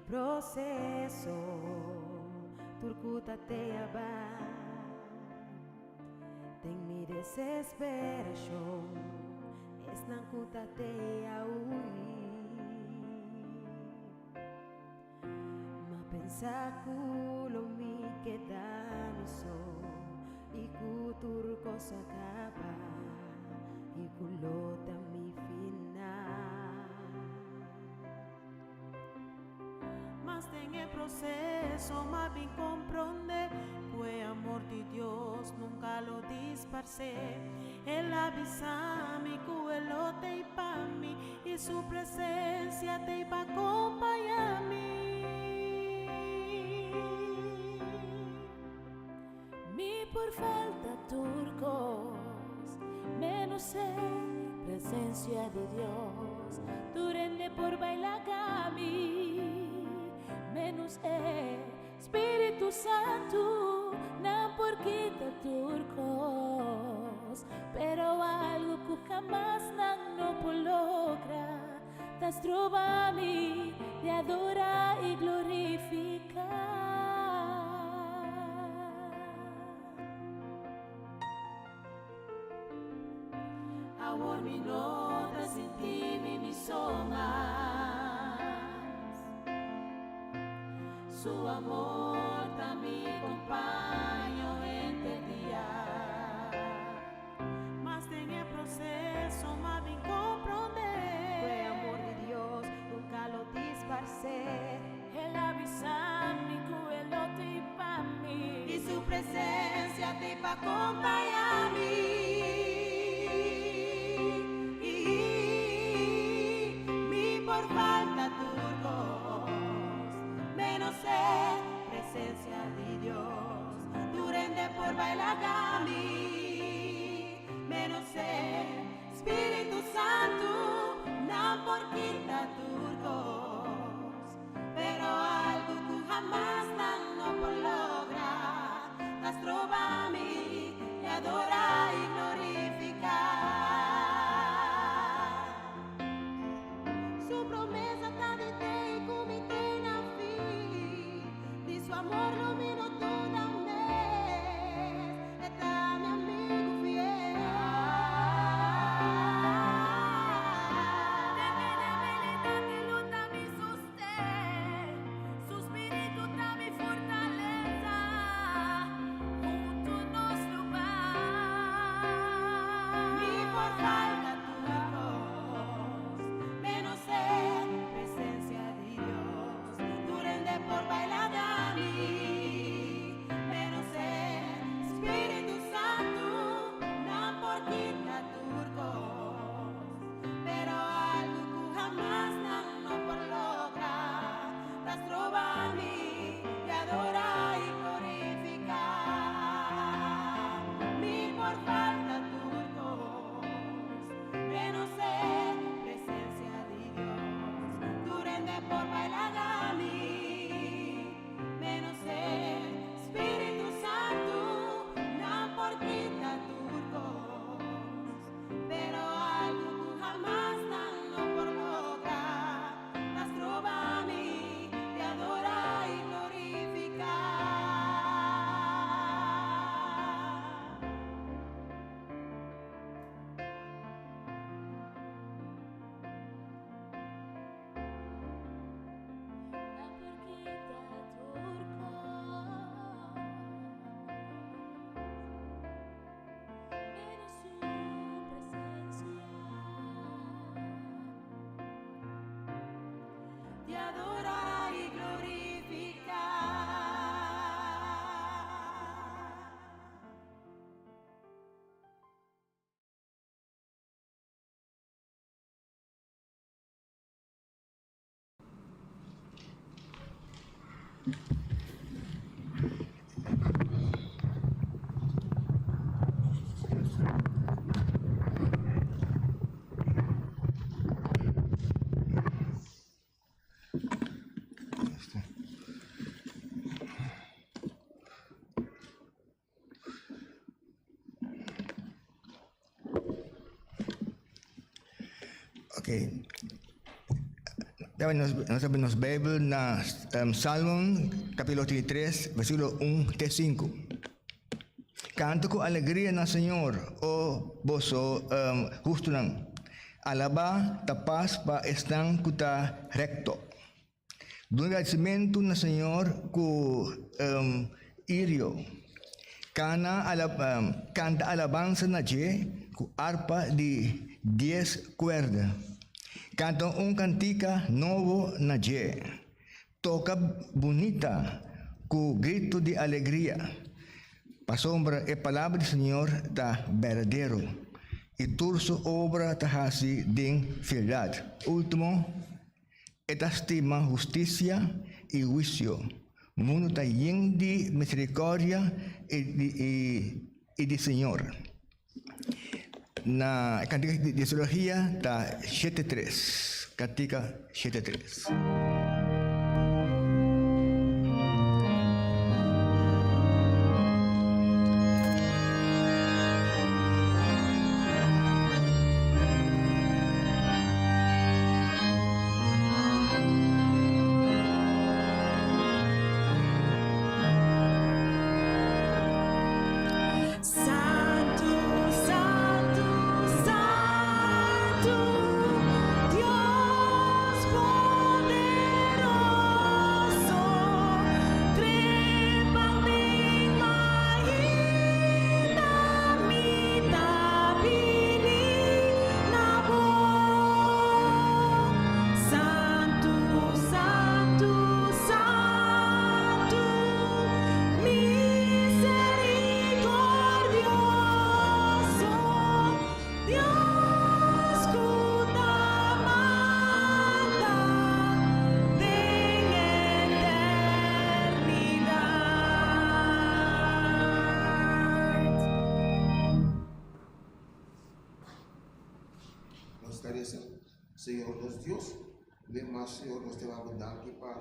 proceso tur ku ta teaba Den mi desesperashon esnan ku ta tea hui Ma pensa ku lo mi keda mi so i ku tur kos a kaba i ku lo ta mi final. Mas den e proseso m'a bin komprondé ku e amor di Dios nunka lo disparsé. El a bisa mi ku e lo t'ei pa mi i su presensia t'ei pa kompañá mi. Mi por falta tur kos, menos e presencia di Dios. Tur hende por baila kami, menos e Spiritu Santu. Nan por kita tur kos, pero algu ku hamas nan no por logra ta stroba mi di adora i glorifiká. Awor mi no ta sinti mi mi so mas. Su amor ta mi kompaño henter dia. Mas den e proseso m'a bin komprondé. Ku e amor di Dios nunka lo disparsé. El a bisa mi ku e lo t'ei pa mi. I su presensia t'ei pa kompañá mi. Mi por falta tur kos, menos e presensia di Dios. Tur hende por bai laga mi, menos e Spiritu Santu. Nan por kita tur kos, pero algu ku hamas nan no por logra ta stroba mi di adorá i glorifiká. Su promesa ta di te i ku mi te na fin, di su amor lo mi no duda mes, e ta mi amigu fiel. Den mi debilidat e lo ta mi sosten, su spiritu ta mi fortalesa, huntu nos lo bai. Mi por falta tur kos, menos e presencia di Dios. Tur hende por baila dami, menos e Spiritu Santu. Nan por kita tur kos, pero algu ku hamas nan no por logra ta stroba mi di adorá i glorifiká. Mi por falta tur kos, menos e presensia di Dios. Tur hende por baila dami, menos e Spiritu Santu. Nan por kita tur kos, pero algu ku hamas nan no por logra ta stroba mi di adorá i glorifiká. Nan por kita tur kos, menos su presencia. Di adorá i glorifiká. Ok. Tambe nos nos ta nos Bijbel na Salmon capítulo 33 versículo 1 te 5. Kanta ku alegria na Señor, o boso hustunan. Alabá ta pas pa esnan ku ta rekto. Duna gradisimentu na Señor ku irio. Kana kanta alabansa na dje ku arpa di dies kuerda. Kanta un kantika nobo na dje. Toka bunita ku gritu di alegria, pasobra e palabra di Señor ta berdadero, i tur su obra ta hasi den fieldat. Ultimo, e ta stima hustisia i huisio. Mundu ta yen di miserikordia i di Señor. Na e kantika di Teologia ta 73, kantika 73. Santu, Santu, Santu, Dios poderoso, trepa mi mainta mi ta bini na bo. Santu, Santu, Santu, misericordioso, Dios cu ta manda den eternidad. Nos ta resa, Señor nos Dios, Ve mas Señor nos te wak danki pa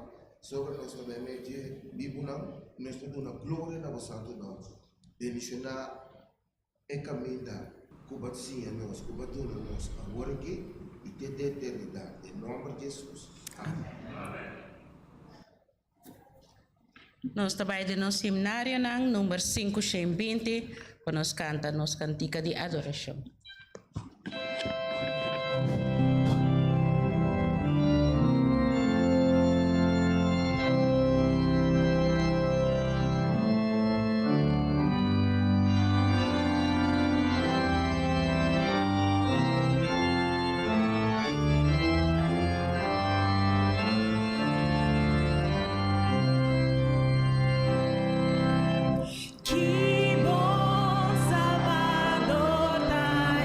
sobre nos ta bai mei dje bibunan nos ta duna gloria na bo santo nomber bendiciona e caminda cu bo a siña nos cu bo a duna nos awor aki y te den eternidad den nomber di Jesus amen. Nos ta bai den nos himnarionan number 520 pa nos kanta nos kantika di adorashon. Ki bon Salbador ta.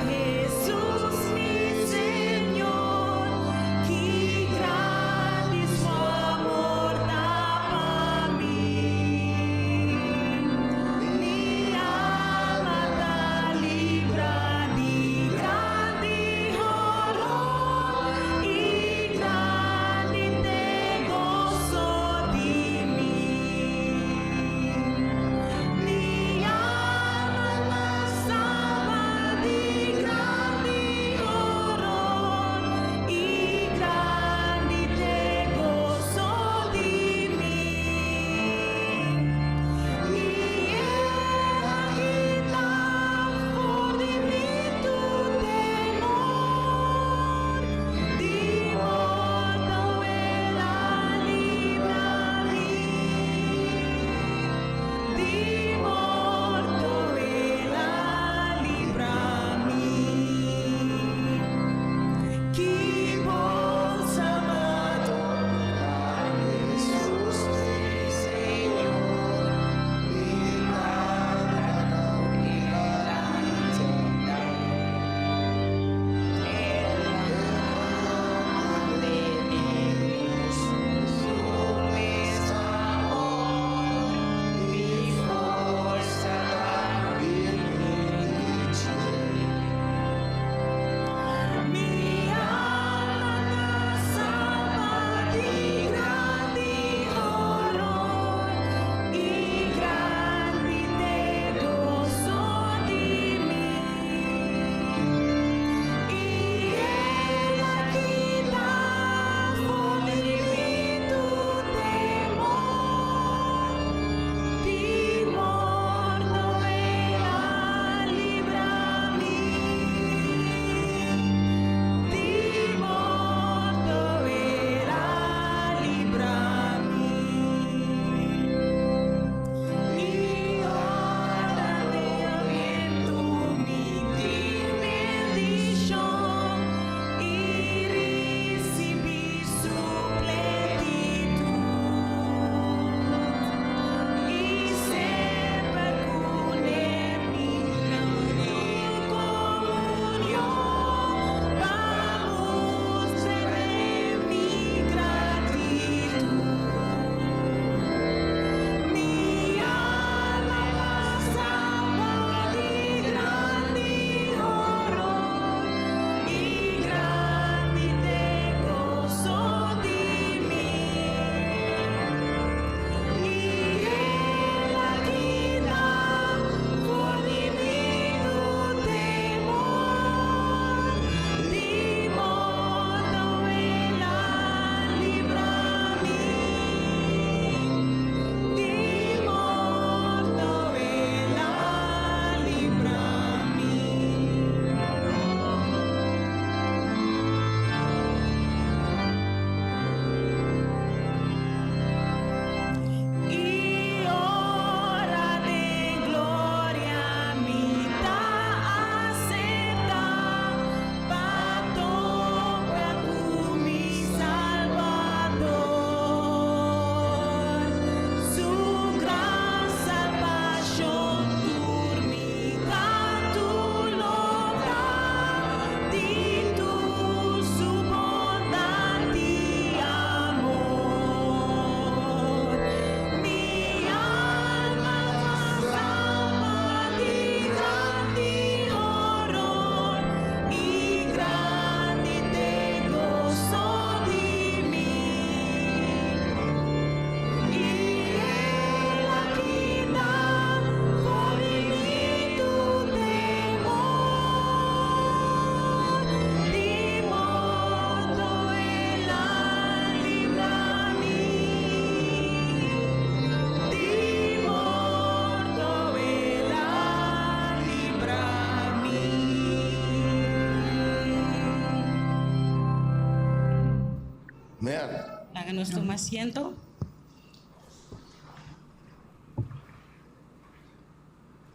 Amen. Laga nos tuma asiento.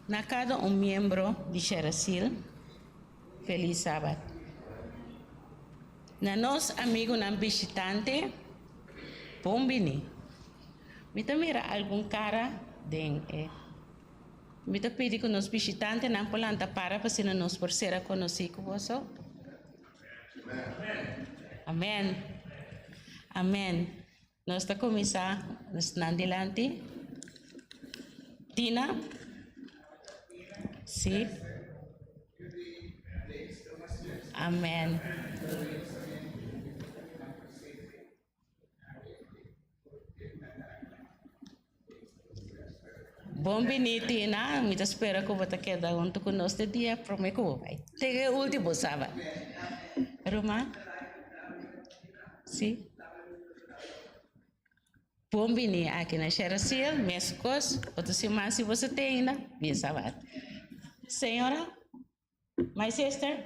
Na kada un miembro di Sherasil, Felis Sabat. Na nos amigunan bishitante, bon bini. Mi ta mira algun kara den e. Mi ta pidi ku nos bishitantenan por lanta para pa asina nos por sera konosí ku boso. Amèn. Amèn. Nos ta kuminsá esnan dilanti. Tina? Sí. Amèn. Bon bini Tina, mi ta spera ku bo ta keda huntu ku nos te dia promé ku bo bai. Te e último sabat. Ruman? Sí. Bon bini aki na Sherasiel, meskos, otro siman si boso te ainda, bien sabat. Señora, my sister?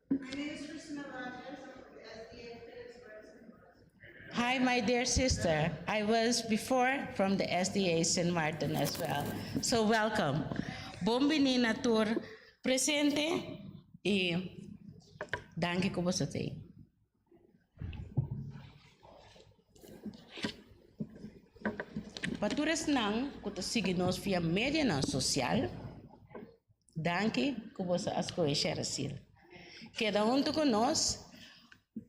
My name is Christina Rogers. I'm from SDA Phillipsburg, St. Martin. Hi, my dear sister. I was before from the SDA St. Martin as well. So welcome. Bon bini na tur presente i danki ku boso t'ei. Pa tur esnan ku ta sigui nos via medianan sosial, danki ku boso a skohe Sherasil. Keda huntu ku nos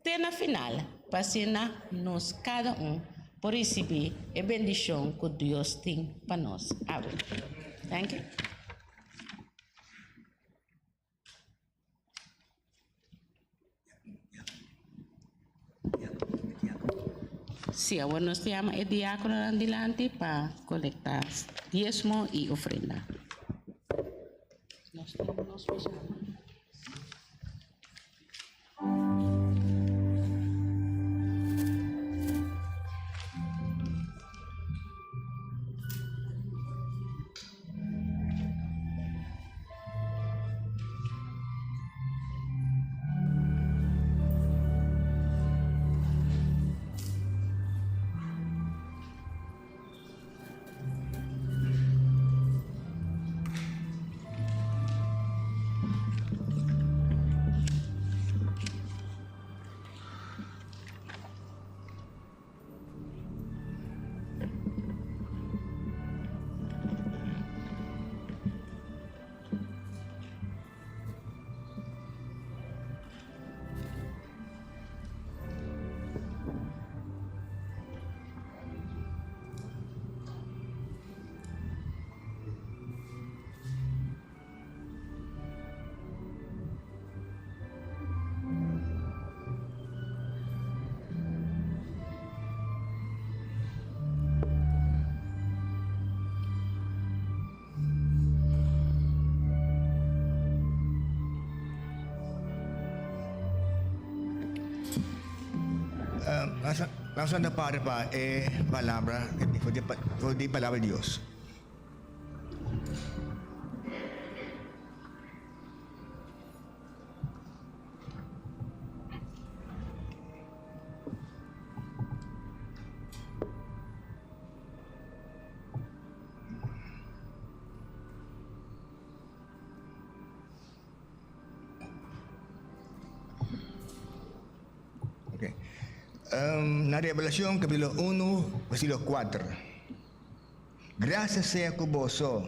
te na final pa asina nos kada un por risibí e bendishon ku Dios tin pa nos awe. Danki. Sí, awor nos ta yama e diákononan dilanti pa kolektá diesmo i ofrenda. Nos tin nos Nos a para pa e palabra, for di palabra di Dios. Okay. Um, na Revelacion capítulo 1, versículo 4. Gracia sea ku boso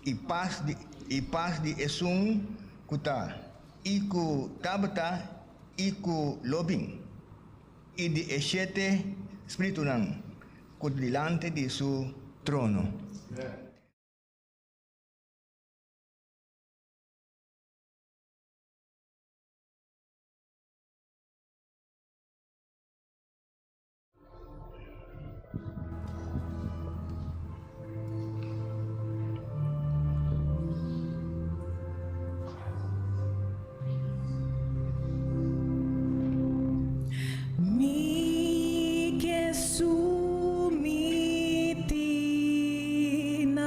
i pas di i pas di esun ku ta i ku tabata i ku lo bin, i di e shete spiritunan ku ta dilanti di su trono. Mi ke sumití na.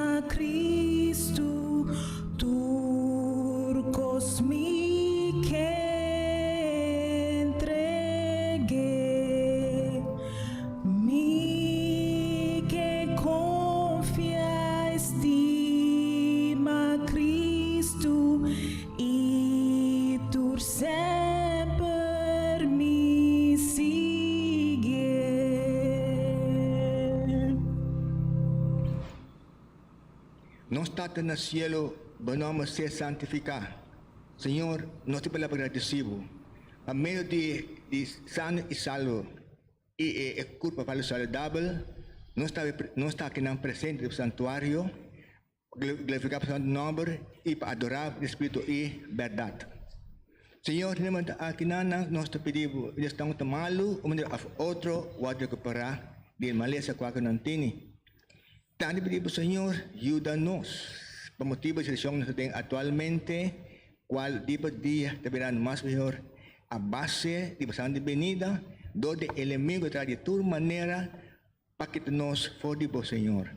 Tata na cielo, bo nomber sea santifica. Señor, nos ta palabra gradecibo pa medio di di sano y salvo y e e curpa pa lo saludabel, nos ta nos ta akinan presente den santuario pa glorifica bo santo nomber y pa adora den spiritu y berdad. Señor, den e momento akinan nos ta pidi bo, esnan cu ta malo un manera of otro worde recupera di e malesa cual cu nan tene. Tantu pidi bo Señor yuda nos pa motibu di situacion nos ta den actualmente cual dia pa dia ta birando mas mihor a base di bo Santo benida dor di enemigo ta di tur manera pa kita nos for di bo Señor.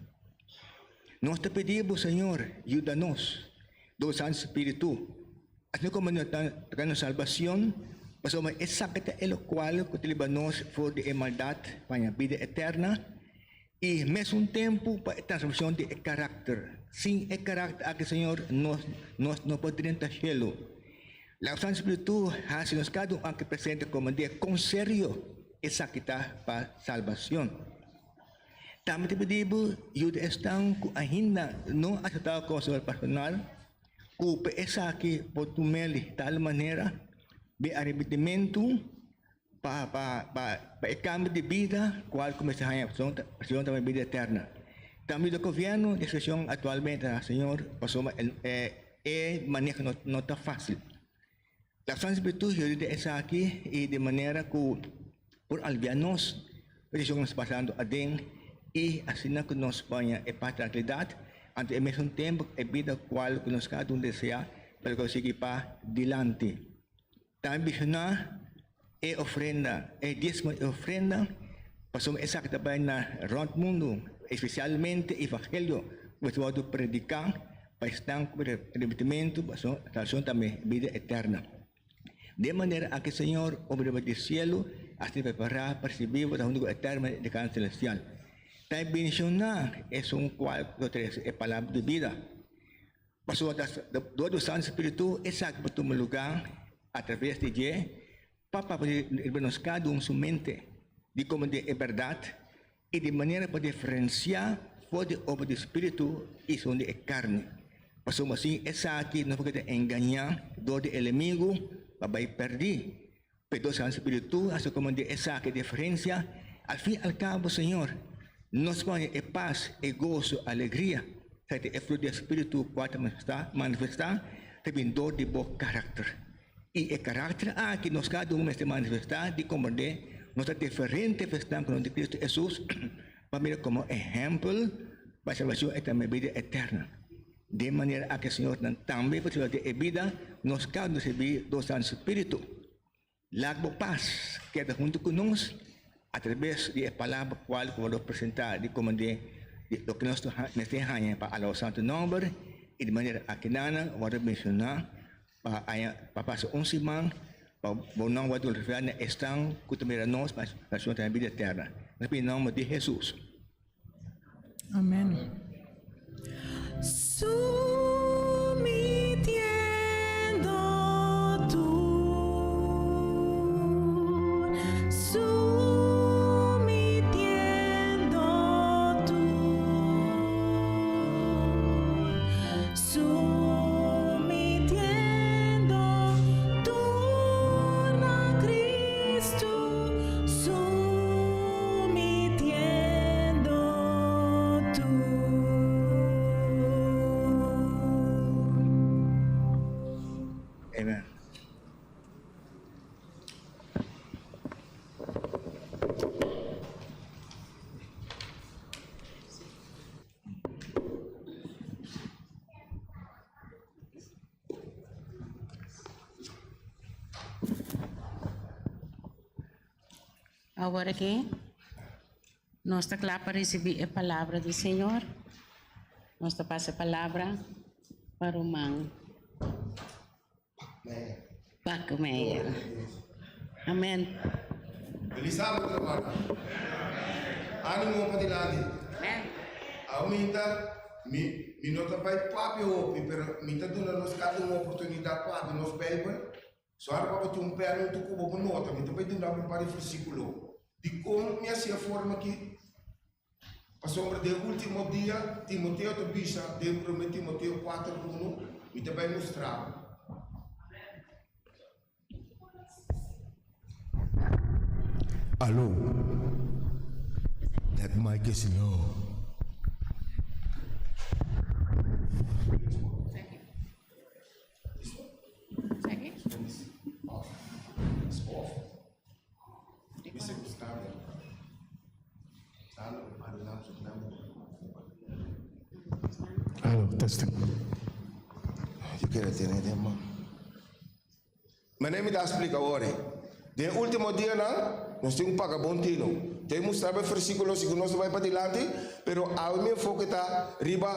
Nos ta pidi bo Señor yuda nos dor bo Santo Spiritu asina como nos ta gana nos salbacion pasobra esaki ta e locual cu ta libra nos for di e maldad pa haña bida eterna. I mesun tempu pa e transformacion di e karakter. Sin e karakter aki, Señor, nos nos no por drenta shelu. Laga Santu Spiritu hasi nos kada un aki presente komo di kon serio esaki ta pa salbacion. Tambe ta pidi bo yuda esnan ku ainda no a aceptá komo Señor personal, ku pa esaki por tum'el tal manera di arepentimentu, Pa pa pa pa e cambio di bida cual cu mester haña pasobra ta pasobra ta bida eterna. Cambio di gobierno di situacion actualmente ta señor pasobra e e e maneho no no ta facil. La Santo Spiritu yuda den esaki y di manera cu por alivia nos e situacion cu nos ta pasando aden y asina cu nos baña e paz trankilidad anto e mesun tempo e bida cual cu nos cada un desea pa lo sigui pa dilanti. Tambe bishoná e ofrenda, e diesmo i ofrenda, pasobra esaki ta bai na rònt mundu, espesialmente evangelio ku mester wòrdu prediká pa esnan ku arepentimentu, pasobra salbashon ta mi bida eterna. Den manera aki Señor, obra riba di sielu a ser prepará pa risibí bo ta huntu ku eterno den kan selestial. Ta bendishoná esun kual ku ta trese e palabra di bida. Pasobra ta dor di Santu Spiritu esaki por tuma lugá atraves di dje pa papia riba nos kada un su mente di komo den e bèrdat i di manera pa diferensiá for di obra di Spiritu i esun di e karni. Pasobra sin esaki nos por keda engañá dor di elemigu pa bai pèrdí. Pero Santu Spiritu hasi komo di esaki diferensia, al fin al kabo Señor nos pone e pas, e goso, alegria, sa ta e fruto di e Spiritu kua ta manifestá, manifestá ta bin dor di bo karakter. I e karakter aki nos kada un mester manifestá di komprendé nos ta diferente f'esnan ku nos di Kristu Hesus pa mira komo ehèmpel pa salbashon i tambe bida eterna. Den manera aki Señor nan tambe por ricibi e bida nos cada uno ricibi dor Santo Spiritu. Laga bo pas keda hunto cu nos a traves di e palabra cual cu bo lo presenta di comende di loke nos mester haña pa alaba Santo Nomber y di manera aki nan worde menciona pa aña pa pasa un siman pa bo nan worde glorifica na esnan cu ta mira nos pa asina tene bida eterna. Nos pidi nomber di Jesus. Amen. Sumitiendo tur, sumitiendo tur, sumitiendo tur na Cristo, Sumitiendo tur. Amen. Awor aki nos ta kla pa risibí e palabra di Señor. Nos ta pasa e palabra pa ruman Paco Meyer. Amen. Feliz sábado, hermano. Ánimo pa dilanti. Amen. Aumenta, mi, mi no ta bai papia hopi, pero mi ta duna nos cada un oportunidad pa abri nos Bijbel. Sòru pa bo tin un pèn huntu ku bo, bo nota. Mi ta bai duna bo un par di versíkulo. Dikon mi hasi e forma akí? Pasobra den último dia, Timoteo ta bisa den Promé Timoteo kuater unu, Mi ta bai mustra bo. Alo, that mic is low. Alo, testing. Yo quiero tener de man. Manera mi ta splika awor, den e último dianan nos tin ku paga bon tino. Te mustra bo e versíkulo segun nos ta bai padilanti, pero awe mi enfoke ta riba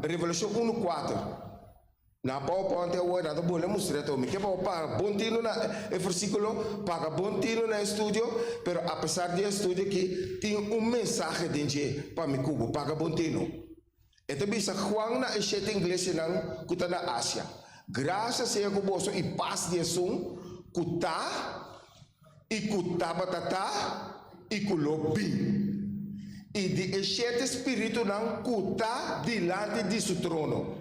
Revelashon unu kuater. Na PowerPoint awor nan ta bole mustra to. Mi ke pa bo paga bon tino na e versíkulo, paga bon tino na e studio, pero apesar di e studio aki tin un mensahe den dje pa mi ku bo. Paga bon tino. E ta bisa Juan na e shete iglesianan ku ta na Asia, Grasia sea ku boso i pas di esun ku ta, i ku tabata ta, i ku lo bin, i di e shete spiritunan ku ta dilanti di su trono.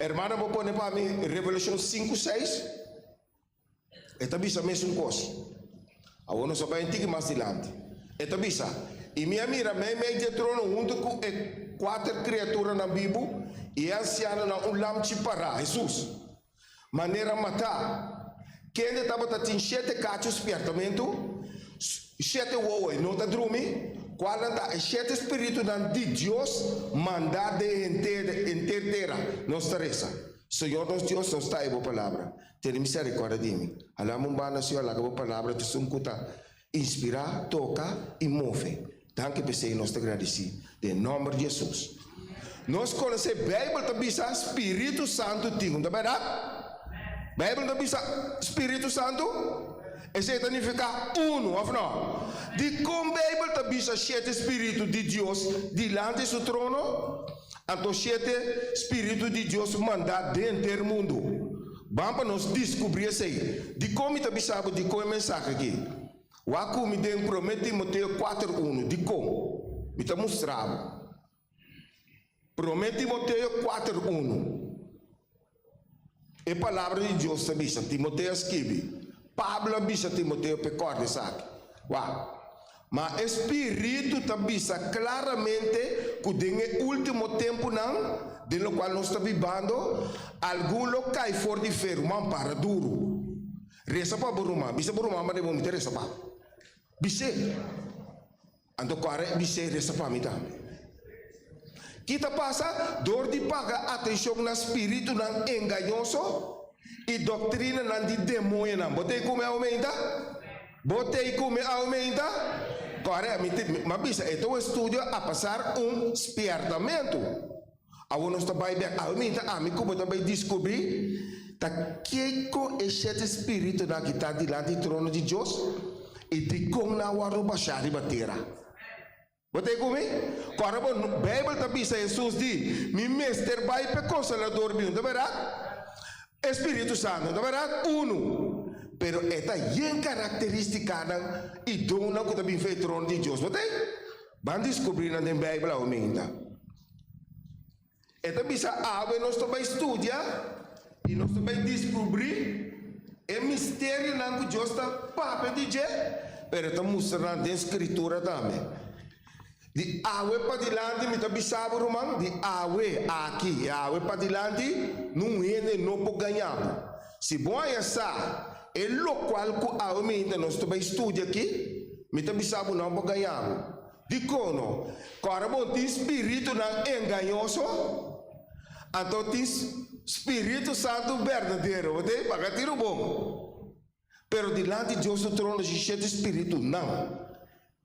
Hermana bo pone pa mi Revelashon sinku seis? E ta bisa mesun kos. Awor nos a bai un tiki mas dilanti. E ta bisa, I mi a mira meimei di e trono huntu ku e kuater kriaturanan bibu i e ansianonan un lamchi pará, Hesus, manera matá, kende tabata tin shete kachu spièrtamentu, shete wowo i no ta drumi, kualnan ta e shete spiritunan di Dios mandá den henter tera. Nos ta resa, Señor nos Dios, nos ta e bo palabra. Tene misericordia di mi. Halami un banda, Señor, laga bo palabra ta esun cu ta inspira, toca y move. Danki p'esey nos ta gradici. Den nomber di Jesus. Nos conoce Bijbel ta bisa Spiritu Santo tin, no ta berdad? Bijbel ta bisa Spiritu Santo? Esey ta nifica uno, of no? Dicon Bijbel ta bisa shete Spiritu di Dios dilanti su trono? Anto shete Spiritu di Dios manda den henter mundu. Ban pa nos diskubrí esei. Dikon mi ta bisa bo dikon e mensahe akí? Wak ku mi den Promé Timoteo kuater unu. Dikon? Mi ta mustra bo. Promé Timoteo kuater unu. E Palabra di Dios ta bisa, Timoteo a skibi, Pablo a bisa Timoteo p'e kòrda esaki. Wak. Ma e Spiritu ta bisa klaramente ku den e último tempunan, den lokual nos ta bibando, algun lo kai for di fe. Ruman, para duru. Resa pa bo ruman. Bisa bo ruman manera bo mi ta resa pa bo. Bis'é. Anto kòrda bis'é resa pa mi tambe. Ki ta pasa? Dor di paga atenshon na spiritunan engañoso i doktrinanan di demoñonan. Bo ta ei ku mi aumenta? Bo ta ei ku mi aumenta? Kòrda, mi ta, mi a bisa, e ta un estudio apesar un spièrtamentu. Awor nos ta bai bèk. Aumenta ami ku bo ta bai diskubrí ta kiko e shete spiritunan ki ta dilanti trono di Dios i dikon nan a wòrdu bashá riba tera. Bo ta ei ku mi? Kòrda bo, Beibel ta bisa Hesus di, Mi mester bai p'e Konsolador bin. Ta bèrdat? E Spiritu Santu. Ta bèrdat? Unu. Pero e ta yen karakterístikanan i donnan ku ta bin for e trono di Dios. Bo ta ei? Ban diskubrí nan den Beibel awe minta. E ta bisa, Awe nos ta bai studia i nos ta bai diskubrí e misterionan ku Dios ta papia di dje, pero e ta mustra nan den Skritura tambe. Di awe padilanti mi ta bisa bo, ruman, di awe aki i awe padilanti, nun hende no por gaña bo. Si bo haña sa e lokual ku awe mi nos ta bai studia aki, mi ta bisa bo nan por gaña bo. Dikon no? Kòrda bon tin spiritunan engañoso, anto tin Spiritu Santu berdadero. Bo ta paga tiro bon. Pero dilanti Dios su trono si shete spiritunan.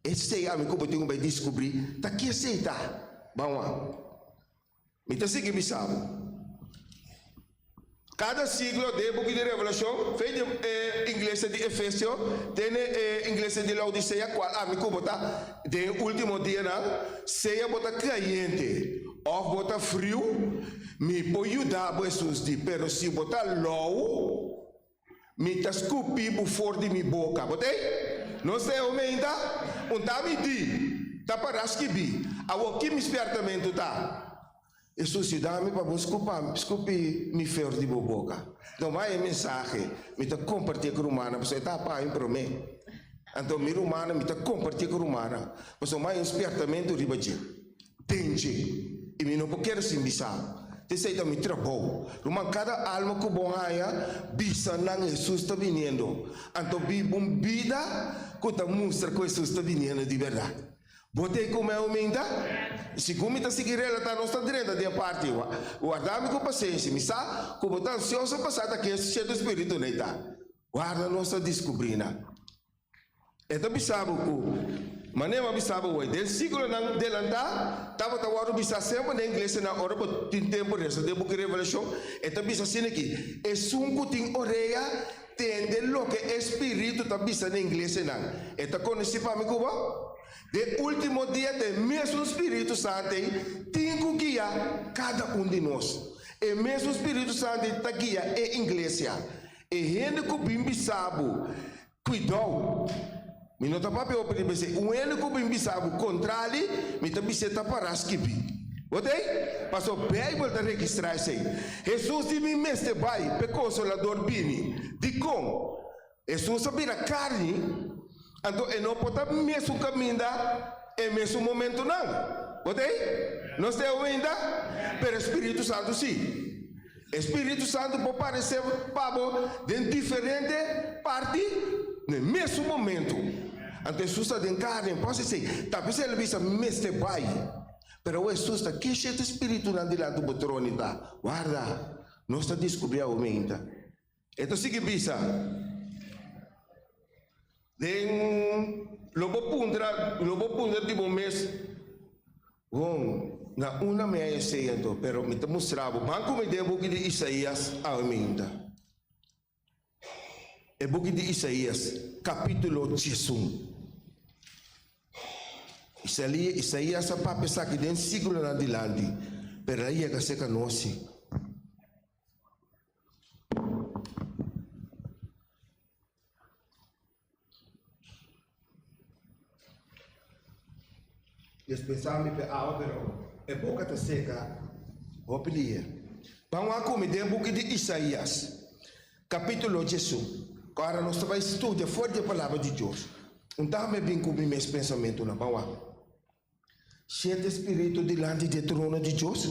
Esei ami ku bo tin ku bai diskubrí ta ki esei ta. Ban wak. Mi ta sigui bisa bo. Kada siglo den e buki di Revelashon, fe di e iglesia di Efesio te na e iglesia di Laodisea, kual ami ku bo ta den e último dianan, sea bo ta kayente òf bo ta friu, mi por yuda bo, Hesus di, pero si bo ta lou, mi ta skupi bo for di mi boka. Bo ta ei? Nos ta ei, oumenta? Un ta mi di. Ta para skibí. Awor ki mi spièrtamentu ta? Hesus yuda mi pa bo skupa skupi mi fer di bo boka. Tuma e mensahe, mi ta kompartié ku rumannan pasobra e ta pa mi promé. Anto mi rumannan mi ta kompartié ku rumannan pasobra mi haña un spièrtamentu riba dje, den dje, i mi no por keda sin bisa. T'esei ta mi trabou. Ruman, kada alma ku bo haña, bisa nan Hesus ta biniendo. Anto biba un bida ku ta mustra ku Hesus ta biniendo di bèrdat. Bo ta e ku mi a ominta? Segun mi ta sigui relatá, nos ta drenta den e parti. Warda mi ku pasenshi. Mi sa ku bo ta ansioso pa sa ta ken Santu Spiritu nei ta. Warda nos ta diskubrí nan. E ta bisa bo ku, manera mi a bisa bo hoy, den siglonan delantá tabata wòrdu bisá semper den iglesianan ora bo tin tempu resa den buki Revelashon, e ta bisa asina aki, Esun ku tin orea, tende loke e Spiritu ta bisa na iglesianan. E ta konosí pa mi ku bo? Den último dia ta e mesun Spiritu Santu ei tin ku guia kada un di nos. E mesun Spiritu Santu ei ta guia e iglesia. E hende ku bin bisa bo, Kuidou! Mi no ta papia hopi riba esei. Un hende ku bin bisa bo kontrali, mi ta bis'é ta pará skibí. Bo ta ei? Pasobra Beibel ta registrá esei. Hesus di, Mi mester bai p'e Konsolador bini. Dikon? Hesus a bira karni, anto e no por ta mesun kaminda e mesun momentunan. Bo ta ei? Nos ta ei ainda? Pero e Spiritu Santu sí. E Spiritu Santu por paresé pa bo den diferente parti na e mesun momentu. Anto Hesus ta den karni, pos esei ta p'esei el a bisa, Mi mester bai. Pero awe Hesus ta ke shete spiritunan dilanti bo troni ta? Warda, nos ta diskubri awe meinta. E ta sigui bisa, Den lo bo puntra, lo bo puntra di bo mes, Bon, na unda mi a esei anto? Pero mi ta mustra bo. Ban ku mi den e buki di Isaías awe minta. E buki di Isaías, kapítulo diesun. Isaías a papia esaki den siglonan dilanti, pero el a yega serka nos si. Dispensá mi p'e awa pero e boka ta seka hopi lihe. Ban wak ku mi den buki di Isaías, kapítulo diesun. Ku ora nos ta bai studia for di e Palabra di Dios, un tambe bin ku mi mes pensamentunan. Ban wak. Shete spiritu dilanti di e trono di Dios.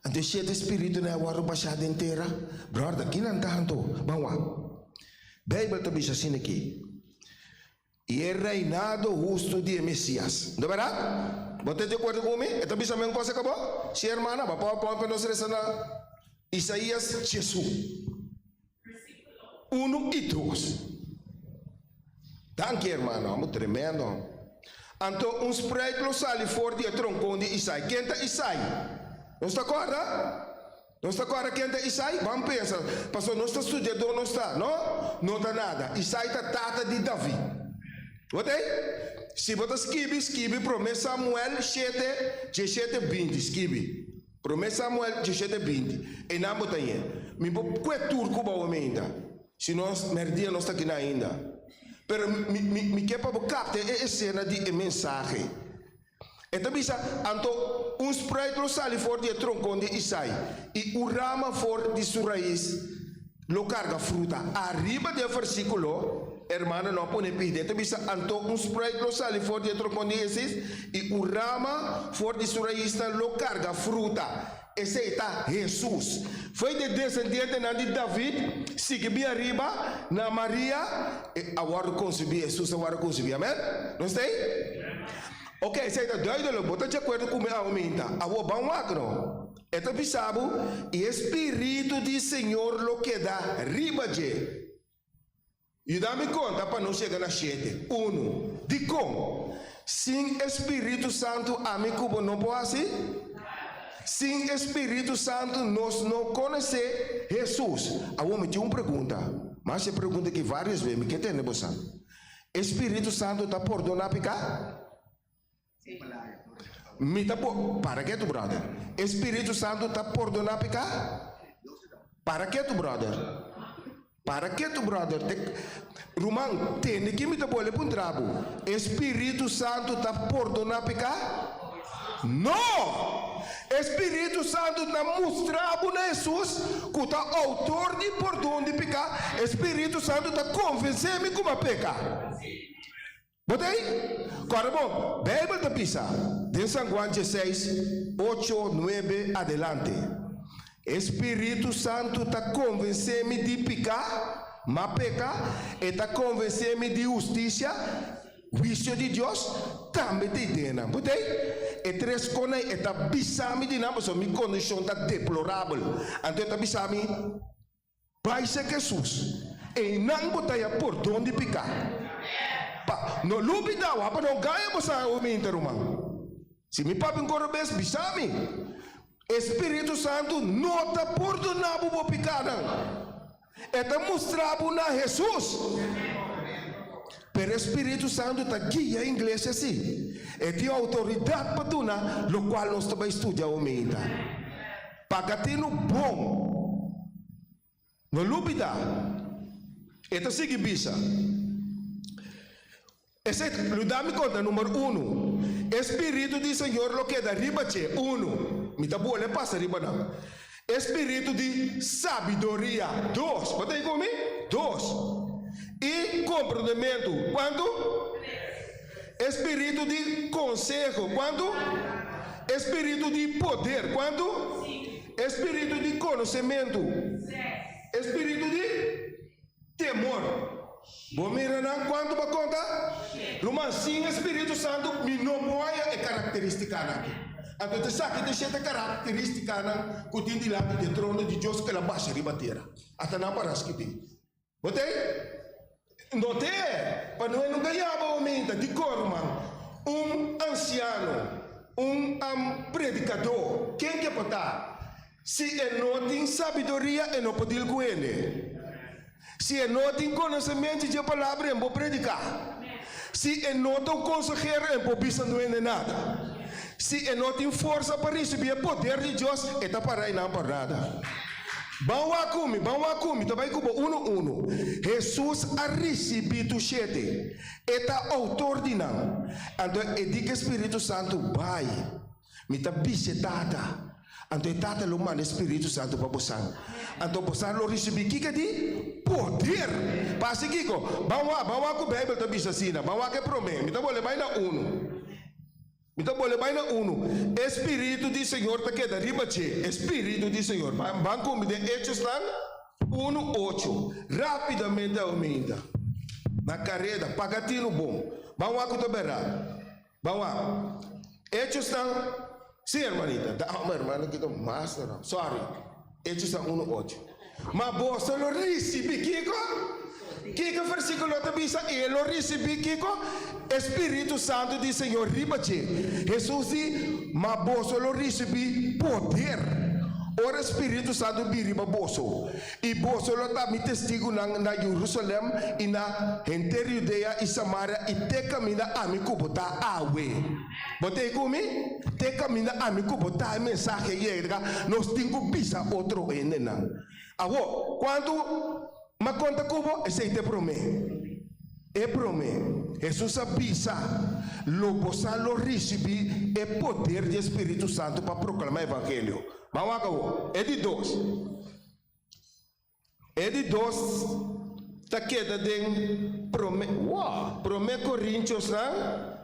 Anto e shete spiritunan a wòrdu bashá den tera. Bròder, kinan ta anto? Ban wak. Beibel ta bisa asina aki, I e reinado hustu di e Mesias. No ta bèrdat? Bo ta di akuerdo ku mi? E ta bisa men kos akabó? Sí, hermana, bo a pòrpònt pa nos resa na Isaías Jesú. Unu i dos. Danki hermano, amo tremendo. Anto un spruit lo sali for di e tronkon di Isai. Ken ta Isai? Nos ta kòrda? Nos ta kòrda ken ta Isai? Ban pensa, pasobra nos ta studiadó nos ta, no? No ta nada. Isai ta tata di David. Bo ta ei? Si bo ta skibi, skibi Promé Samuel shete, dieshete, binti. Skibi. Promé Samuel dieshete 20. Einan bo ta ñe. Mi por kue tur ku bo ainda. Si nos mèrdia nos ta kina ainda. Pero mi, mi, mi ke pa bo kapta e esena di e mensahe. E ta bisa, Anto un spruit lo sali for di e tronkon di Isai, i un rama for di su rais lo karga fruta. Ariba di e versíkulo, hermano no a pone pida. E ta bisa, Anto un spruit lo sali for di e tronkon di Jesís, i un rama for di su raisnan lo karga fruta. Esei ta Hesus. Foi di e desendientenan di David, sigui bin ariba na Maria, e a wòrdu konsebí, Hesus a wòrdu konsebí. Amèn? Nos ta ei? Oké, esei ta duidelik. Bo ta di akuerdo ku mi awe minta? Awor ban wak no. E ta bisa bo, I e Spiritu di Señor lo keda riba dje. Yuda mi konta pa nos yega na shete. Unu. Dikon? Sin e Spiritu Santu ami ku bo no por hasi? Sin e Spiritu Santu nos no konosé Hesus. Awor mi tin un pregunta. Mi a hasi e pregunta aki vários bes, mi ke tende bo sa. E Spiritu Santu ta pordoná piká? Mi ta por, para ketu brother. E Spiritu Santu ta pordoná piká? Para ketu brother. Para ketu brother te ruman tende ki mi ta bole puntra bo e spiritu santu ta pordona pika? No! E spiritu santu ta mustra bo na Hesus ku ta outor di pordon di pika e spiritu santu ta konvense mi ku mi a peka. Bo ta ei? Kòrda bon, Beibel ta bisa den San Juan dieseis, ocho, nuebe adelante, E spiritu santu ta konvensé mi di piká, m'a peka, e ta konvensé mi di hustisia, huisio di Dios, tambe ta ei den nan. Bo ta ei? E tres kosnan ei e ta bisa mi di nan pasobra mi kondishon ta deplorabel. Anto e ta bisa mi. Bai serka Hesus, einan bo ta haña pordon di piká. Pa no lubidá, wak pa no gaña bo sa awe minta, ruman. Si mi papia un kos robes, bisa mi. E Spiritu Santu no ta pordoná bo bo pikánan. E ta mustra bo na Hesus. Pero e Spiritu Santu ta guia iglesia si. E tin outoridat pa duna lokual nos ta bai studia awe minta. Paga tinu bon. No lubida. E ta sigui bisa. Esei ta luda mi konta number unu. E spiritu di Señor lo keda riba dje. Unu. Mi ta bole pasa riba nan. E spiritu di sabiduria. Dos. Bo ta ei ku mi? Dos. I komprondementu. Kuantu? E spiritu di konseho, kuantu? E spiritu di poder, kuantu? E spiritu di konosementu. E spiritu di temor. Bo mira nan kuantu bo a konta? Ruman, sin e spiritu santu mi no por haña e karakteristikanan aki. Anto ta esaki ta e shete karakteristikanan ku tin dilanti di e trono di Dios ku el a basha riba tera. Ata nan para skibí. Bo ta ei? No te! Pa no e nunka yama bo minta. Dikon, ruman? Un ansiano, un predikadó, ken ke por ta? Si e no tin sabiduria, e no por dil ku hende. Si e no tin konosementu dje palabra, e no por prediká. Si e no ta un konsehero, e no por bisa no hende nada. Si e no tin forsa pa risibí e poder di Dios, e ta pará einan por nada. Ban wak ku mi, ban wak ku mi, ta bai ku bo unu unu. Hesus a risibí tur shete. E ta outor di nan. Anto e di ku e Spiritu Santu, Bai, mi ta bisa e Tata. Anto e Tata lo manda e Spiritu Santu pa bosan. Anto bosan lo risibí kiko di? Poder! Pa hasi kiko? Ban wak, ban wak ku Beibel ta bisa asina. Ban wak e promé. Mi ta bolbe bai na unu. Mi ta bole bai na unu. E Spiritu di Señor ta keda riba dje. E Spiritu di Señor. Ban, ban ku mi den Hechosnan unu, ocho. Rapidamente aumenta. Na kareda. Paga tinu bon. Ban wak ku ta bèrdat. Ban wak. Hechosnan, si hermanita. Dame hermano ki ta mas na nan. Sorry. Hechosnan unu, ocho. Ma boso lo risibí kiko? Kiko e versíkulo ta bisa? E lo risibí kiko? E spiritu santu di Señor riba dje. Hesus di, Ma boso lo risibí poder ora e spiritu santu bin riba boso, i boso lo ta mi testigunan na Jerusalèm i na henter Judea i Samaria i te kaminda ami ku bo ta awe. Bo ta ei ku mi? Te kaminda ami ku bo ta e mensahe yega, nos tin ku bisa otro hendenan. Awor, kuantu m'a konta ku bo? Esei ta e promé. E promé. Hesus a bisa, Lo bo sa lo risibí e poder di e Spiritu Santu pa proklamá evangelio. Ban wak awor. E di dos. E di dos ta keda den promé, wow, promé Korintiosnan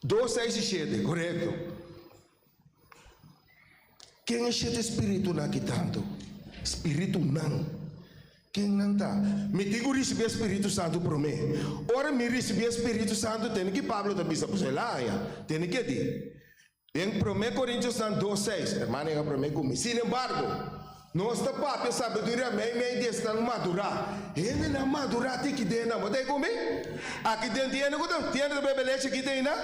dos, seis i shete, korekto. Ken e shete spiritunan aki tantu? Spiritunan. Ken nan ta? Mi tin ku risibí e spiritu santu promé. Ora mi risibí e spiritu santu, tende ki Pablo ta bisa, pasobra el a haña. Tende ke di? Den Promé Korintiosnan dos seis, hermano yega promé ku mi. Sinembargo, nos ta papia sabiduria meimei di esnan madurá. Hendenan madurá tin ki den nan. Bo ta ei ku mi? Aki den tin hende ku ta, tin hende ta bebe lechi aki den nan?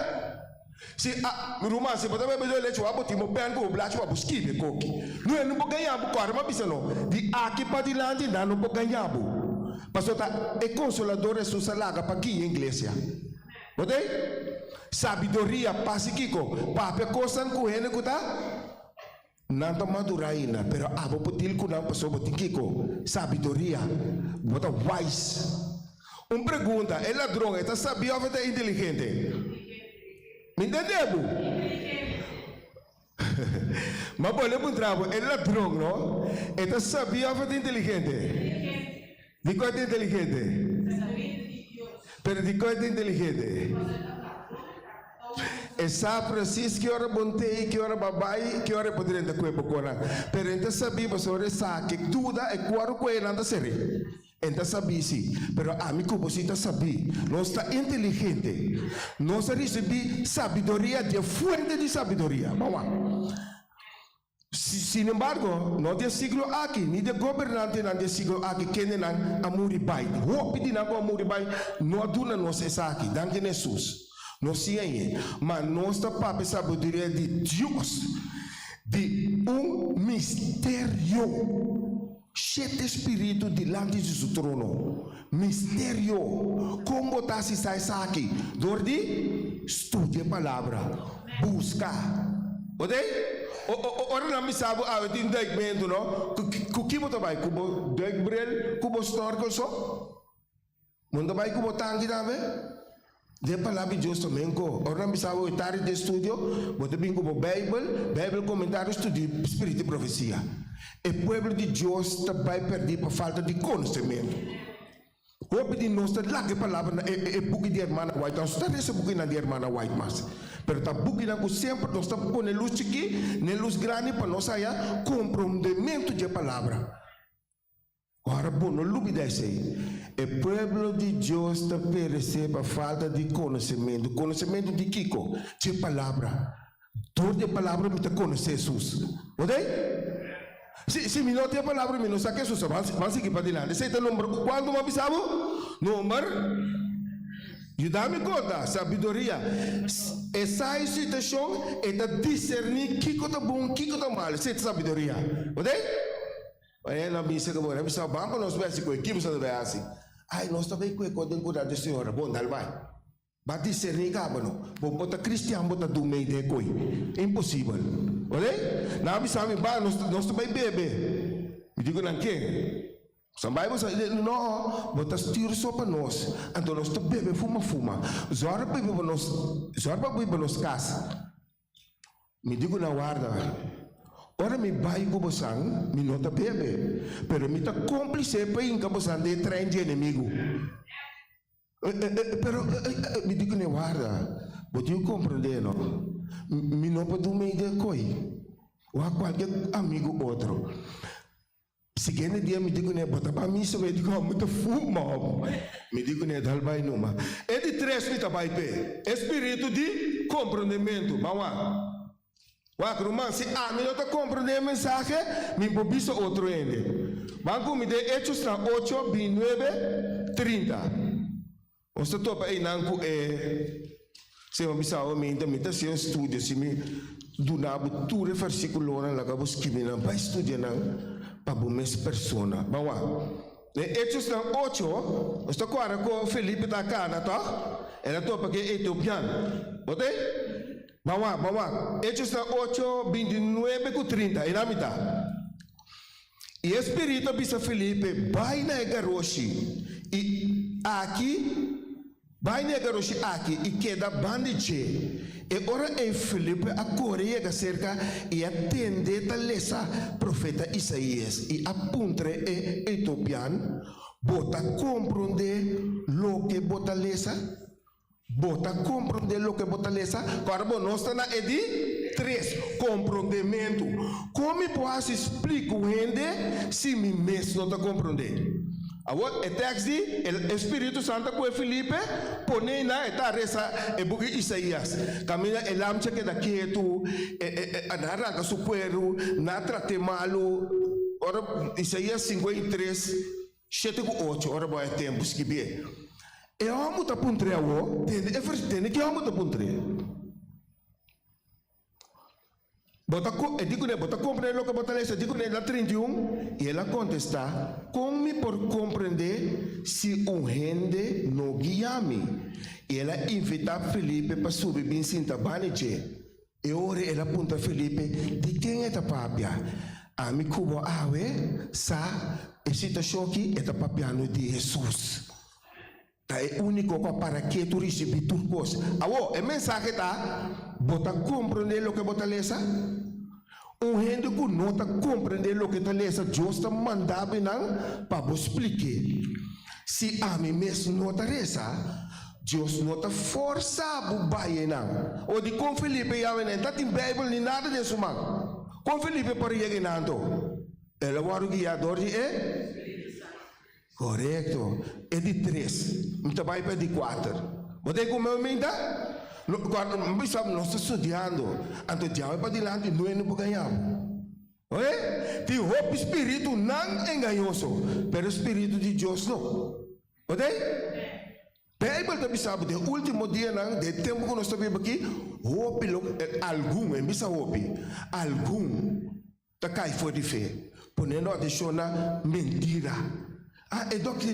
Si a, mi ruman, si bo ta bebe dor lechi, wak bo tin bo pen ku bo blachi pa bo skibi e koki. No e no por gaña bo, kòrda mi a bisa no, di aki padilanti nan no por gaña bo, pasobra ta e Konsolador Hesus a laga pa guia iglesia. Bo ta ei? Sabiduria pa hasi kiko? Papia kosnan ku hende ku ta nan ta madurá ainda, pero abo por deal ku nan pasobra bo tin kiko? Sabiduria. Bo ta wise. Un pregunta, e ladron e ta sabí òf e ta inteligente? Mi ntendé bo? Ma bo le puntra bo, e ladron no, e ta sabí òf e ta inteligente? Dikon e ta inteligente? Pero dikon e ta inteligente? E sa presis ki ora bo ntei, ki ora bo a bai, ki ora e por drenta ku e bokonan. Pero e ta sabí pasobra e sa ke duda e kuaru ku e nan ta ser'é. E ta sabí sí, pero ami ku bo sí ta sabí. Nos ta inteligente. Nos a risibí sabiduria di e fuente di sabiduria. Ban wak. Sin embargo, no di e siglo aki, ni di e gobernantenan di e siglo aki kendenan a muri bai. Hopi di nan ku a muri bai no a duna nos esaki. Danki na Hesus. Nos siña e. Ma nos ta papia sabiduria di Dios, di un misterio. Shete spiritu dilanti di su trono. Misterio! Kon bo ta hasi sa esaki? Dor di studia e Palabra. Buska. Bo ta ei? Ora nan bisa bo awe tin duikmentu, no? Ku ki bo ta bai? Ku bo duikbril? Ku bo snorkel so? Bo no ta bai ku bo tanki tambe? Den Palabra di Dios ta menko. Ora nan bisa bo e tardi den studio, bo ta bin ku bo Beibel, Beibel komentario, studio Spiritu di Profesia. E pueblo di Dios ta bai pèrdí pa falta di konosementu. Hopi di nos ta laga e palabra na e buki di Hermana White. Nos no ta lesa bukinan di Hermana White mas, pero ta bukinan ku semper nos ta pone lus chikí n'e lus grandi pa nos haya komprondementu dje palabra. Ora bo no lubida esei. E pueblo di Dios ta peresé pa falta di konosementu. Konosementu di kiko? Dje Palabra. Dor di e Palabra mi ta konosé Hesus. Bo ta ei? Si, si mi no tin e Palabra mi no sa ke Hesus ta. Ban sigui padilanti. Esei ta nomber kuantu bo a bisa bo? Nomber? Yuda mi konta, sabiduria. E sa e situashon, e ta diserní kiko ta bon, kiko ta mal. Esei ta sabiduria. Bo ta ei? Bai nan bisa ku bo, nan bisa, Ban pa nos bai hasi koe. Ki boso ta bai hasi? Ai, nos ta bai koe kos den kurá di Señor. Bon, dal bai. Ba diserní kaba no. Bo por ta kristian, bo ta dun mei den e koe. Imposibel. Oke? Nan a bisa mi, Ba, nos nos ta bai bebe. Mi di ku nan, Ken? Boso bai boso? No, bo ta stür so pa nos. Anto nos ta bebe fuma fuma. Zòrg pa biba nos, zòrg pa biba nos kas. Mi di ku nan, Warda, ora mi bai ku bosan, mi no ta bebe, pero mi ta kómplise pa hinka bosan den e trein di enemigu. Pero, mi di ku nan, Warda, bo tin ku komprendé, no? Mi no por duna mei den koi, wak kualke amigu otro. Siguiente dia mi di kuné, bo ta ba misa? Mi di ku mi ta fuma hopi. Mi di kuné, dal bai numa. E di tres mi ta bai p'e, e spiritu di komprondementu. Ban wak. Wak, ruman, si ami no ta komprondé e mensahe, mi por bisa otro hende. Ban ku mi den Hechosnan ocho, bintinuebe, 30. Nos ta topa einan ku e Señor bisa awe minta mi ta hasi un studio si mi duna bo tur e versikulonan laga bo skibi nan bai studia nan pa bo mes persona. Ban wak. Den Hechosnan ocho nos ta kòrda ku Felipe ta kana tòg? El a topa ku e etiopian. Bo ta ei? Ban wak, ban wak. Hechosnan ocho, 29 ku 30, einan mi ta. I e Spiritu a bisa Felipe, Bai na e garoshi i aki, bai na e garoshi aki i keda banda di dje. E ora ei Felipe a kore yega serka i a tende ta lesa profeta Isaías i a puntra e etiopian, Bo ta komprondé loke bo ta lesa? Bo ta komprondé loke bo ta lesa? Kòrda bo, nos ta na e di tres, komprondementu. Kon mi por hasi splika un hende si mi mes no ta komprondé? Awor, e tèks di, e spiritu santu a kohe Felipe, pon'é na e ta resa e buki Isaías. Kaminda e lamchi a keda ketu, e, e, e, nan a ranka su kueru, nan a trat'é malu. Ora, Isaías 53, Shete ku ocho ora bo a e tempu skibié. E hòmber ta puntr'é awó, tende e vers, tende ki hòmber ta puntr'é. Bo ta e di kuné, bo ta komprendé loke bo ta lesa? E di kuné na 31, i el a kontestá, Kon mi por komprendé si un hende no guia mi? I el a invitá Felipe pa subi bin sinta banda dje. E ora el a puntra Felipe, Di ken e ta papia? Ami ku bo awe sa e situashon aki, e ta papiando di Hesus. Ta e úniko ku a para ketu risibí tur kos. Awor, e mensahe ta, Bo ta komprendé loke bo ta lesa? Un hende ku no ta komprendé loke ta lesa, Dios ta manda bo nan pa bo splik'é. Si ami mes no ta resa, Dios no ta forsa bo bai einan. O dikon Felipe yama einan? E ta tin Beibel ni nada den su man. Kon Felipe por yega einan anto? El a wòrdu guiá dor di e. Korekto. E di tres. Mi ta bai pa e di kuater. Bo ta ku mi minta? No, kòrda, mi bisa bo, nos ta studiando. Anto djawe padilanti no hende por gaña bo. Oe? Tin hopi spiritunan engañoso, pero e spiritu di Dios no. Bo ta ei? Beibel ta bisa bo den último dianan, den e tempu ku nos ta biba aki, hopi lo, algun, e no bisa hopi, algun ta kai for di fe, poniendo atenshon na mentira. Ah, e dòkter,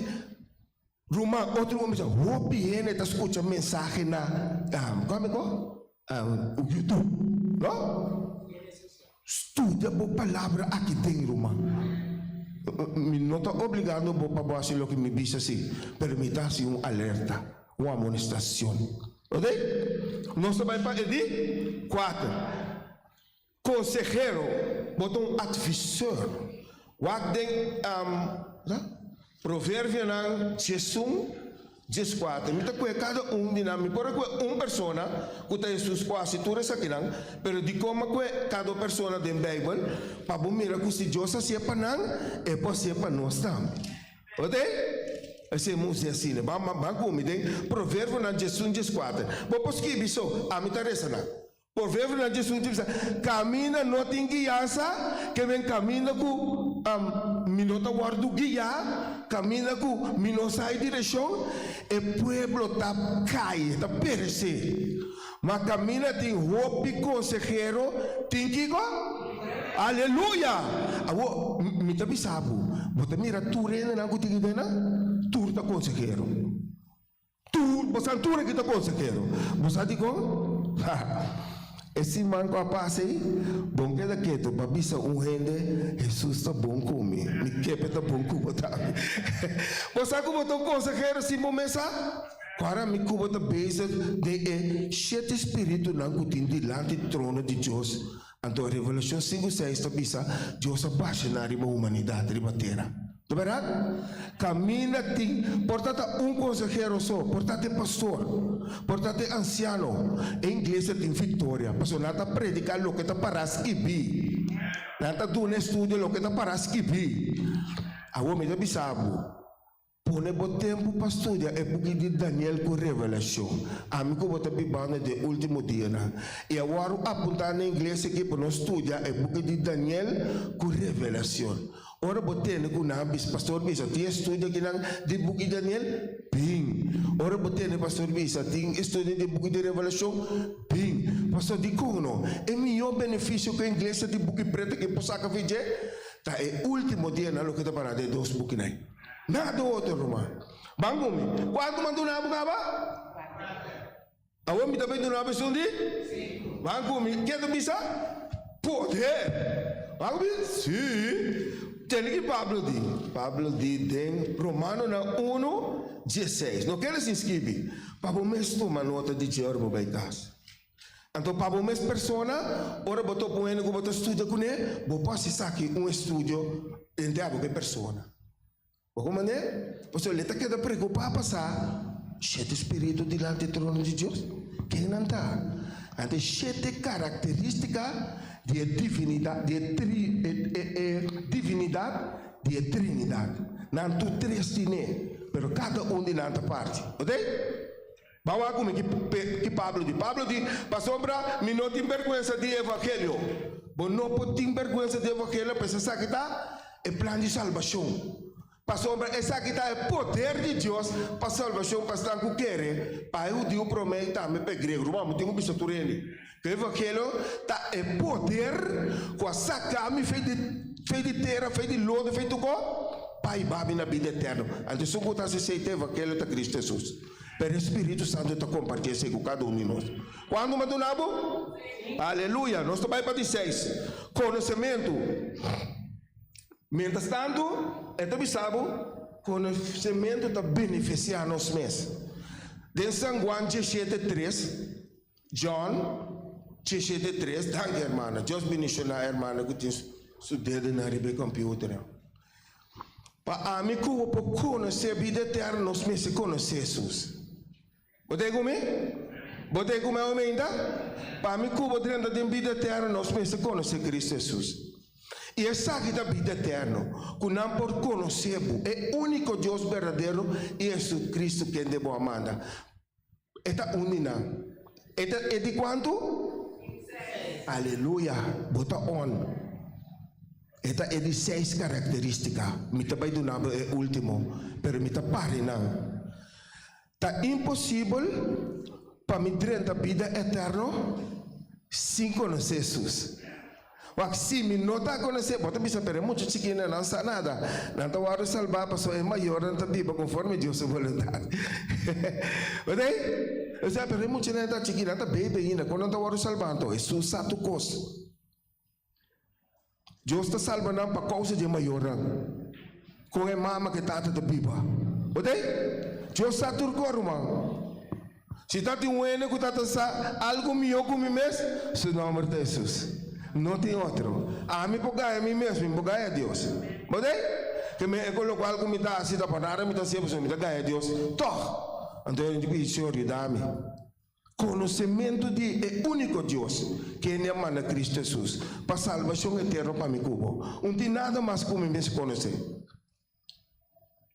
ruman, otro ruman bisa, hopi hende ta skucha mensahe na, kua mi ko? YouTube, no? Studia bo palabra aki den, ruman. Mi no ta obligando bo pa bo hasi loke mi bisa si, pero mi ta hasi un alerta, un amonestacion. Ok? Nos ta bai pa e di kuater. Konsehero, bo ta un advisor. Wak den Proverbionan 11, 14. Mi ta kue kada un di nan. Mi por a kue un persona ku ta Hesus ku a hasi tur esakinan, pero dikon mi a kue kada persona den Beibel? Pa bo mira ku si Dios hasié pa nan, e por hasié pa nos tambe. Ote? Esei Moisés asina. Ban, ban ku mi den Proverbionan 11, 14. Bo por skibi so, ami ta resa nan. Proverbionan 11 ta bisa, Kaminda no tin guiansa, ke men kaminda ku mi no ta wòrdu guiá, kaminda ku mi no sa e direkshon, e pueblo ta kai, e ta peresé. Ma kaminda tin hopi konsehero, tin kiko? Aleluya! Awor, mi ta bisa bo, bo ta mira tur hendenan ku tin idea nan? Tur ta konsehero. Tur, bo sa tur aki ta konsehero. Bo sa dikon? Ha! E siman ku a pasa ei, bon keda ketu pa bisa un hende, Hesus ta bon ku mi. Mi ke p'e ta bon ku bo tambe. Bo sa ku bo ta un konsehero sin bo mes sa? Ku mi ku bo ta bezig den e shete spiritunan ku tin dilanti trono di Dios. Anto Revelashon sinku seis ta bisa, Dios a basha nan riba humanidat, riba tera. Ta bèrdat? Kaminda tin, por ta ta un konsehero so, por ta ta e pastor, por ta ta e ansiano. E iglesia tin viktoria, pasobra nan ta prediká loke ta pará skibí. Nan ta duna estudio loke ta pará skibí. Awor mi ta bisa bo. Pone bo tempu pa studia e buki di Daniel ku Revelashon. Ami ku bo ta bibando den e último dianan. I awor apuntá na iglesia aki pa nos studia e buki di Daniel ku Revelashon. Ora bo tende ku nan bisa, Pastor bisa tin estudio akinan di buki Daniel? Bin. Ora bo tende pastor bisa tin estudio di buki di Revelashon? Bin. Pastor, dikon no? E mihó benefisio ku e iglesia di buki pretu aki por saka for dje ta e último dianan loke ta pará den e dos bukinan. Nada otro ruman. Ban ku mi. Kuantu man duna bo kaba? Awor mi ta bay duna bo esun di? Ban ku mi. Ke ta bisa? Poder. Ban ku mi. Si. Tende ki Pablo di. Pablo di den Romanonan unu, dieseis. No kere sin skibi. Pa bo mes tuma nota di dje ora bo bay kas. Anto pa bo mes persona, ora bo topa un hende ku bo ta studia kuné, bo por hasi esaki un estudio entre abo ku e persona. Bo komprendé? Pasobra el ta keda preokupá pa sa shete spiritu dilanti e trono di Dios. Ken nan ta? Nan ta e shete karakterístika di e divinidat, di e tri, e, e, e divinidat di e Trinidat. Nan tur tres tine, pero kada un di nan ta parti. Oké? Ban wak ku mi ki ki Pablo di. Pablo di, Pasobra mi no tin bèrgwensa di e evangelio. Bo no por tin bèrgwensa di e evangelio, pasobra esaki ta e plan di salbashon. Pasobra esaki ta e poder di Dios pa salbashon pa esnan ku kere, pa e hudiu promé i tambe pa e griego. Ruman, bo tin ku bisa tur hende ku e evangelio ta e poder ku a saka mi fei di fei di tera, fei di lodo, fei tur kos, pa hiba mi na bida eterno. Anto esun ku ta hasi esei ta evangelio ta Kristu Hesus. Pero e Spiritu Santu ta kompartí esei ku kada un di nos. Kuantu mi a duna bo? Aleluya! Nos ta bai pa di seis, konosementu. Mientras tantu, e ta bisa bo, konosementu ta benefisiá nos mes. Den San Juan diesshete tres, John diesshete tres, danki hermana, Dios bendishoná hermana ku tin su dedonan riba e computer. Pa ami ku bo por konosé bida eterno nos mester konosé Hesus. Bo ta ku mi? Bo ta ku mi awe meinta? Pa mi ku bo drenta den bida eterno nos mester konosé Kristu Hesus. I esaki ta bida eterno, ku nan por konosé bo, e úniko Dios berdadero i Hesukristu kende bo a manda. E ta un di nan. E ta e di kuantu? Aleluya! Bo ta on. E ta e di seis karakterístika. Mi ta bai duna bo e último, pero mi ta pari nan. Ta imposibel pa mi drenta bida eterno sin konosé Hesus. Wak, si mi no ta konosé, bo ta bisa, pero e mucha chikinan nan sa nada. Nan ta wòrdu salbá pasobra e mayornan ta biba konforme Dios su boluntat. Bo ta ei? Osea, pero e muchanan ta chikí, nan ta bebe ainda. Kon nan ta wòrdu salbá anto? Hesus sa tur kos. Dios ta salba nan pa kousa di e mayornan. Kon e mama ku e tata ta biba. Bo ta ei? Dios sa tur kos, ruman. Si ta tin un hende ku ta ta sa algu mihó ku mi mes, su nòmber ta Hesus. No tin otro. Ami por gaña mi mes, mi no por gaña Dios. Bo ta ei? Ke men e lokual ku mi ta hasi ta pa nada mi ta hasié pasobra mi ta gaña Dios tòg. Anto e pidi, Señor, yuda mi. Konosementu di e úniko Dios, kende a manda Kristu Hesus pa salbashon eterno pa mi ku bo. Un tin nada mas ku mi mes konosé.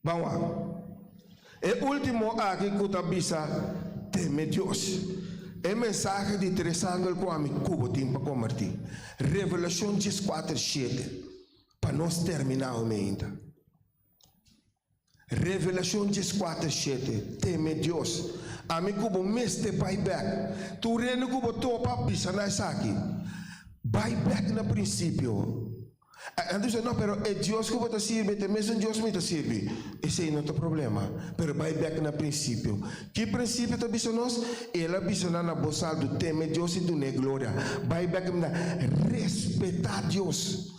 Ban wak. E último aki ku ta bisa teme Dios. E mensahe di tres angel ku ami ku bo tin pa kompartí. Revelashon dieskuater shete. Pa nos terminá awe meinta. Revelashon dieskuater shete, Teme Dios. Ami ku bo mester bai bèk. Tur hende ku bo topa, bisa nan esaki. Bai bèk na prinsipio. Nan ta bisa, No, pero e Dios ku bo ta sirbi ta e mesun Dios mi ta sirbi. Esei no ta problema, pero bai bèk na prinsipio. Ki prinsipio ta bisa nos? El a bisa nan na bos altu, Teme Dios i dun'é gloria. Bai bèk na respetá Dios.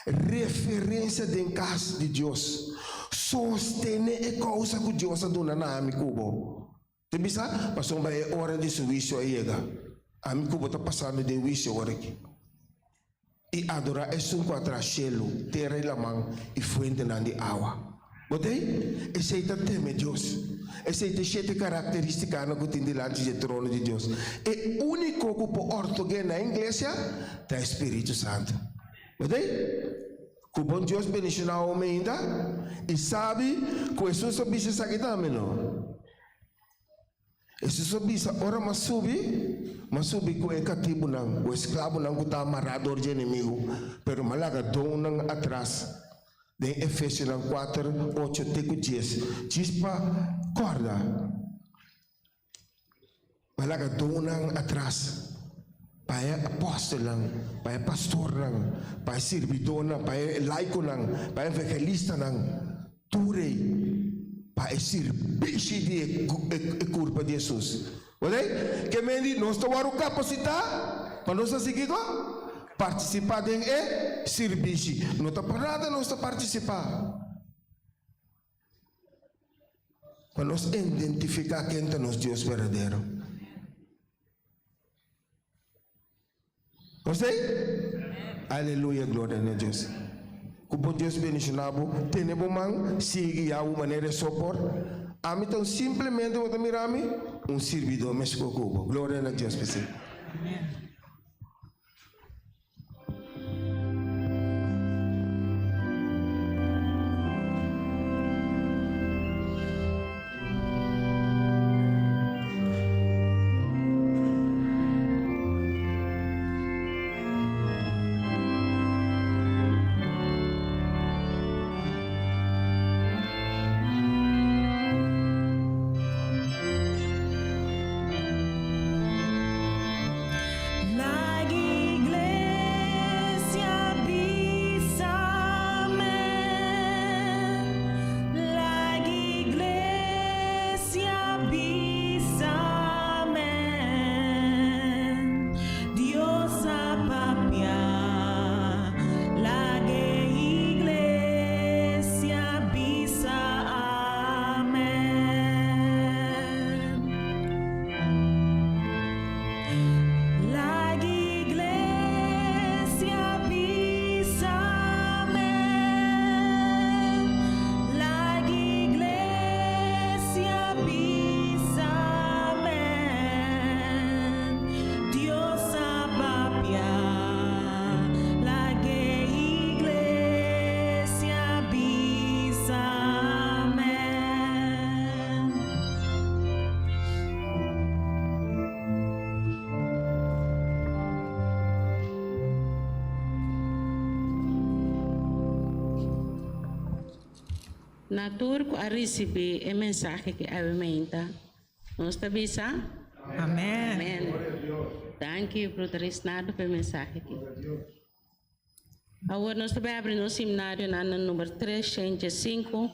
Referensia den kas di Dios. Sostené e kousa ku Dios a duna na ami ku bo. Te bisa, pasobra e ora di su huisio a yega. Ami ku bo ta pasando den huisio ora aki. I adorá esun ku a traha shelu, tera i laman i fuentenan di awa. Bo ta ei? Esei ta teme Dios. Esei ta e shete karakterístikanan ku tin dilanti di e trono di Dios. E úniko ku por ortog'é na e iglesia ta e Spiritu Santu. Bo ta ei? Ku bon Dios bendishoná home ainda i sabi ku Hesus a bisa esaki tambe, no? Hesus a bisa, Ora m'a subi, m'a subi ku e katibunan, ku e sklabunan ku ta amará dor dje enemigu, pero m'a laga donnan atras. Den Efesionan kuater, ocho te ku dies, djis pa kòrda, m'a laga donnan atras pa e apòstelnan, pa e pastornan, pa e sirbidónan, pa e laikonan, pa e evangelistanan. Tur ei pa e sirbishi di e kurpa di Hesus. Oke? Ke men di nos ta wòrdu kapasitá pa nos hasi kiko? Partisipá den e sirbishi. No ta pa nada nos ta partisipá. Pa nos identifiká ken ta nos Dios berdadero. Nos ei? Aleluya, gloria na Dios. Ku bo Dios bendiciona bo, tene bo man, sigui guia bo manera e so por. Ami ta un simplemente bo ta mira mi, un sirbidor mesco ku bo. Gloria na Dios p'esei. Na tur ku a risibí e mensahe ki awe meinta, nos ta bisa. Amen. Amen. Danki, Bruder Isnardo, pa e mensahe ki. Awor nos ta bai abri nos himnarionan na number 305.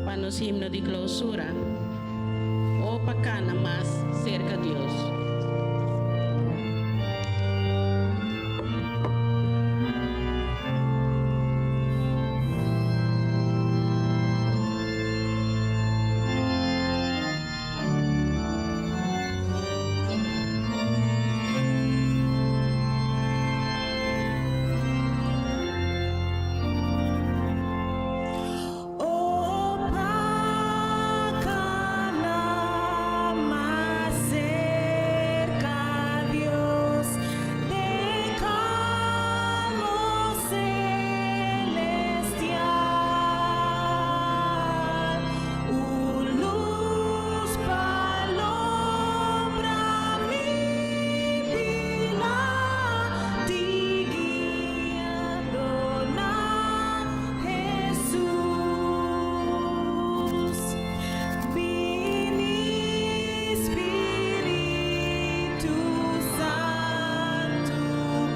Pa nos himno di clausura, O pa cana mas cerca Dios. O pa kana mas serka Dios den kalmo selestial, un lus pa lombra mi dilanti guiando na Hesus. Bini Spiritu Santu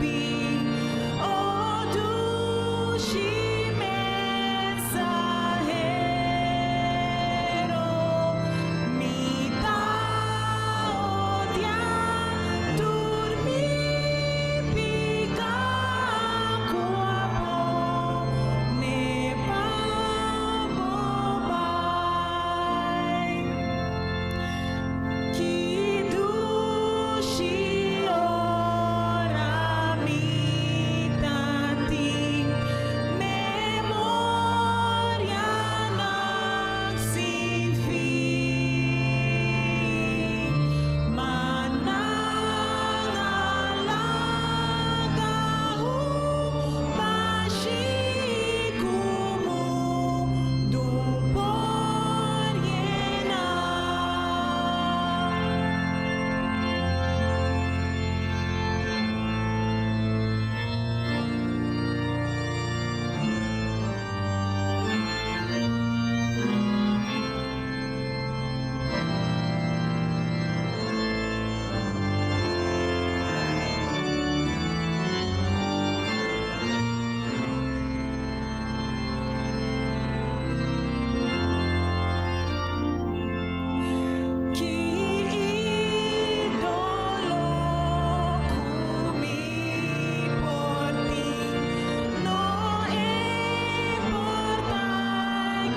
bin, o dushi mensahero, mi ta odia tur mi piká ku a pone pa bo bai. Ki dushi ora mi ta tin memorianan sin fin, ma nan a laga un bashí ku mundu por yena. Ki ídolo ku mi por tin, no importá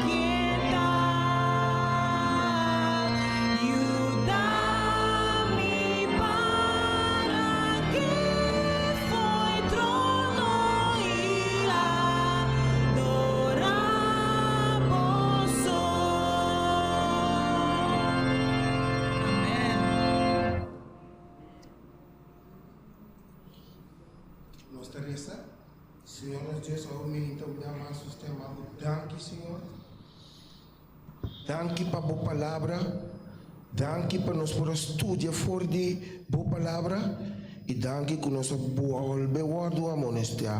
ken ta, yuda mi para k'e fo'i trono i adorá bo so. Amen. Nos ta resa, Señor nos Dios, awe minita un bia mas nos ta yama bo danki, Señor. Danki pa bo palabra, danki pa nos por a studia for di bo palabra i danki ku nos a bolbe wòrdu amonestiá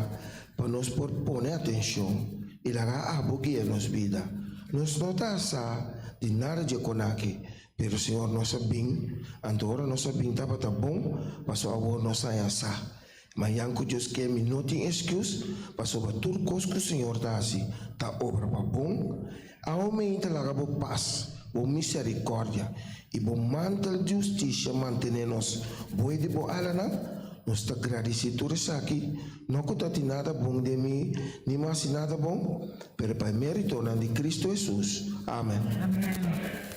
pa nos por pone atenshon i laga abo guia nos bida. Nos no ta sa di nada dje kon aki, pero Señor nos a bin, anto ora nos a bin tabata bon, paso awor nos haña sa. Mañan ku Dios ke mi no tin excuse, pasobra tur kos ku Señor ta hasi ta obra pa bon. Awe mi ta laga bo pas, bo miserikòrdia i bo mantel di hustisia mantené nos boi di bo alanan. Nos ta gradisí tur esaki, no ku ta tin nada bon den mi ni mi hasi nada bon, pero pa e méritonan di Kristu Hesus. Amen. Amen.